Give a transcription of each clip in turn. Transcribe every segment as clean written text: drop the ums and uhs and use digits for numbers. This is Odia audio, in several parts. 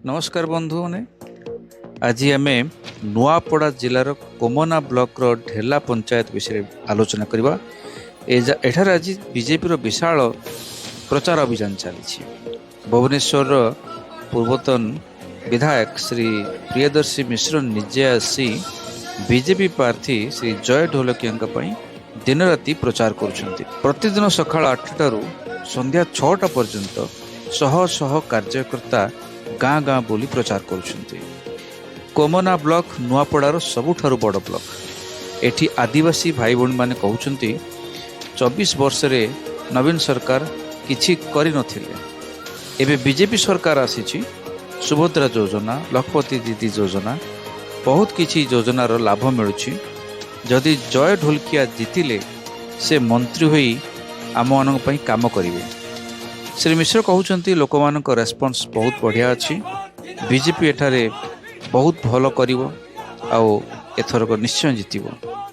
ନମସ୍କାର ବନ୍ଧୁମାନେ, ଆଜି ଆମେ ନୂଆପଡ଼ା ଜିଲ୍ଲାର କୋମନା ବ୍ଲକର ଢେଲା ପଞ୍ଚାୟତ ବିଷୟରେ ଆଲୋଚନା କରିବା। ଏଠାରେ ଆଜି ବିଜେପିର ବିଶାଳ ପ୍ରଚାର ଅଭିଯାନ ଚାଲିଛି। ଭୁବନେଶ୍ୱରର ପୂର୍ବତନ ବିଧାୟକ ଶ୍ରୀ ପ୍ରିୟଦର୍ଶୀ ମିଶ୍ର ନିଜେ ଆସି ବିଜେପି ପ୍ରାର୍ଥୀ ଶ୍ରୀ ଜୟ ଢୋଲକିଆଙ୍କ ପାଇଁ ଦିନରାତି ପ୍ରଚାର କରୁଛନ୍ତି। ପ୍ରତିଦିନ ସକାଳ 8ଟାରୁ ସନ୍ଧ୍ୟା 6ଟା ପର୍ଯ୍ୟନ୍ତ ଶହ ଶହ କାର୍ଯ୍ୟକର୍ତ୍ତା ଗାଁ ଗାଁ ବୁଲି ପ୍ରଚାର କରୁଛନ୍ତି। କୋମନା ବ୍ଲକ ନୂଆପଡ଼ାର ସବୁଠାରୁ ବଡ଼ ବ୍ଲକ। ଏଠି ଆଦିବାସୀ ଭାଇ ଭଉଣୀମାନେ କହୁଛନ୍ତି, 24 ବର୍ଷରେ ନବୀନ ସରକାର କିଛି କରିନଥିଲେ। ଏବେ ବିଜେପି ସରକାର ଆସିଛି। ସୁଭଦ୍ରା ଯୋଜନା, ଲଖପତି ଦିଦି ଯୋଜନା, ବହୁତ କିଛି ଯୋଜନାର ଲାଭ ମିଳୁଛି। ଯଦି ଜୟ ଢୋଲକିଆ ଜିତିଲେ, ସେ ମନ୍ତ୍ରୀ ହୋଇ ଆମମାନଙ୍କ ପାଇଁ କାମ କରିବେ। ଶ୍ରୀ ମିଶ୍ର କହୁଛନ୍ତି, ଲୋକମାନଙ୍କ ରେସ୍ପନ୍ସ ବହୁତ ବଢ଼ିଆ ଅଛି। ବିଜେପି ଏଠାରେ ବହୁତ ଭଲ କରିବ ଆଉ ଏଥରକ ନିଶ୍ଚୟ ଜିତିବ।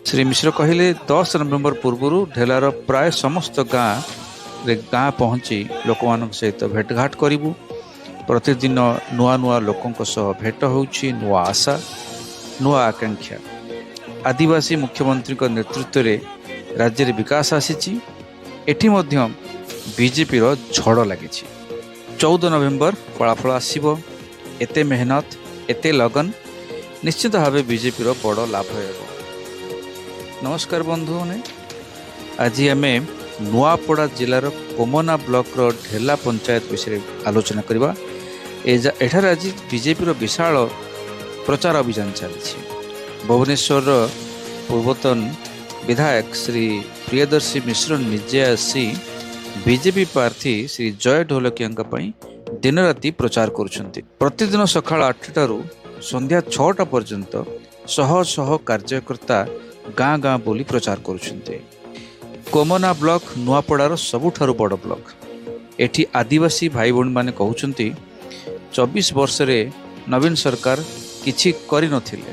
ଶ୍ରୀ ମିଶ୍ର କହିଲେ, 10 ନଭେମ୍ବର ପୂର୍ବରୁ ଢେଲାର ପ୍ରାୟ ସମସ୍ତ ଗାଁରେ ଗାଁ ପହଞ୍ଚି ଲୋକମାନଙ୍କ ସହିତ ଭେଟଘାଟ କରିବୁ। ପ୍ରତିଦିନ ନୂଆ ନୂଆ ଲୋକଙ୍କ ସହ ଭେଟ ହେଉଛି, ନୂଆ ଆଶା, ନୂଆ ଆକାଂକ୍ଷା। ଆଦିବାସୀ ମୁଖ୍ୟମନ୍ତ୍ରୀଙ୍କ ନେତୃତ୍ୱରେ ରାଜ୍ୟରେ ବିକାଶ ଆସିଛି। ଏଠି ମଧ୍ୟ ବିଜେପିର ଝଡ଼ ଲାଗିଛି। 14 ନଭେମ୍ବର ଫଳାଫଳ ଆସିବ। ଏତେ ମେହନତ, ଏତେ ଲଗନ, ନିଶ୍ଚିତ ଭାବେ ବିଜେପିର ବଡ଼ ଲାଭ ହେବ। ନମସ୍କାର ବନ୍ଧୁମାନେ, ଆଜି ଆମେ ନୂଆପଡ଼ା ଜିଲ୍ଲାର କୋମନା ବ୍ଲକର ଢେଲା ପଞ୍ଚାୟତ ବିଷୟରେ ଆଲୋଚନା କରିବା। ଏଠାରେ ଆଜି ବିଜେପିର ବିଶାଳ ପ୍ରଚାର ଅଭିଯାନ ଚାଲିଛି। ଭୁବନେଶ୍ୱରର ପୂର୍ବତନ ବିଧାୟକ ଶ୍ରୀ ପ୍ରିୟଦର୍ଶୀ ମିଶ୍ର ନିଜେ ଆସି ବିଜେପି ପ୍ରାର୍ଥୀ ଶ୍ରୀ ଜୟ ଢୋଲକିଆଙ୍କ ପାଇଁ ଦିନରାତି ପ୍ରଚାର କରୁଛନ୍ତି। ପ୍ରତିଦିନ ସକାଳ 8ଟାରୁ ସନ୍ଧ୍ୟା 6ଟା ପର୍ଯ୍ୟନ୍ତ ଶହ ଶହ କାର୍ଯ୍ୟକର୍ତ୍ତା ଗାଁ ଗାଁ ବୁଲି ପ୍ରଚାର କରୁଛନ୍ତି। କୋମନା ବ୍ଲକ ନୂଆପଡ଼ାର ସବୁଠାରୁ ବଡ଼ ବ୍ଲକ। ଏଠି ଆଦିବାସୀ ଭାଇ ଭଉଣୀମାନେ କହୁଛନ୍ତି, 24 ବର୍ଷରେ ନବୀନ ସରକାର କିଛି କରିନଥିଲେ।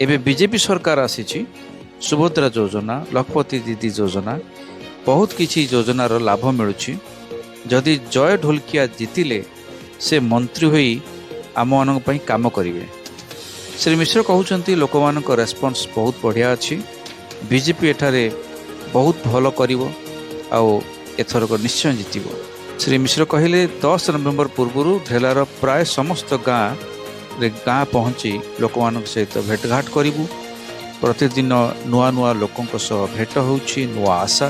ଏବେ ବିଜେପି ସରକାର ଆସିଛି। ସୁଭଦ୍ରା ଯୋଜନା, ଲଖପତି ଦିଦି ଯୋଜନା, ବହୁତ କିଛି ଯୋଜନାର ଲାଭ ମିଳୁଛି। ଯଦି ଜୟ ଢୋଲକିଆ ଜିତିଲେ, ସେ ମନ୍ତ୍ରୀ ହୋଇ ଆମମାନଙ୍କ ପାଇଁ କାମ କରିବେ। ଶ୍ରୀ ମିଶ୍ର କହୁଛନ୍ତି, ଲୋକମାନଙ୍କ ରେସ୍ପନ୍ସ ବହୁତ ବଢ଼ିଆ ଅଛି। ବିଜେପି ଏଠାରେ ବହୁତ ଭଲ କରିବ ଆଉ ଏଥରକ ନିଶ୍ଚୟ ଜିତିବ। ଶ୍ରୀ ମିଶ୍ର କହିଲେ, 10 ନଭେମ୍ବର ପୂର୍ବରୁ ଢେଲାର ପ୍ରାୟ ସମସ୍ତ ଗାଁରେ ଗାଁ ପହଞ୍ଚି ଲୋକମାନଙ୍କ ସହିତ ଭେଟଘାଟ କରିବୁ। ପ୍ରତିଦିନ ନୂଆ ନୂଆ ଲୋକଙ୍କ ସହ ଭେଟ ହେଉଛି, ନୂଆ ଆଶା,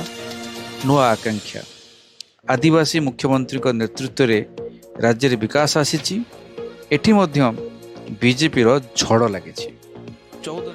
ନୂଆ ଆକାଂକ୍ଷା। ଆଦିବାସୀ ମୁଖ୍ୟମନ୍ତ୍ରୀଙ୍କ ନେତୃତ୍ୱରେ ରାଜ୍ୟରେ ବିକାଶ ଆସିଛି। ଏଠି ମଧ୍ୟ ବିଜେପିର ଝଡ଼ ଲାଗିଛି। 14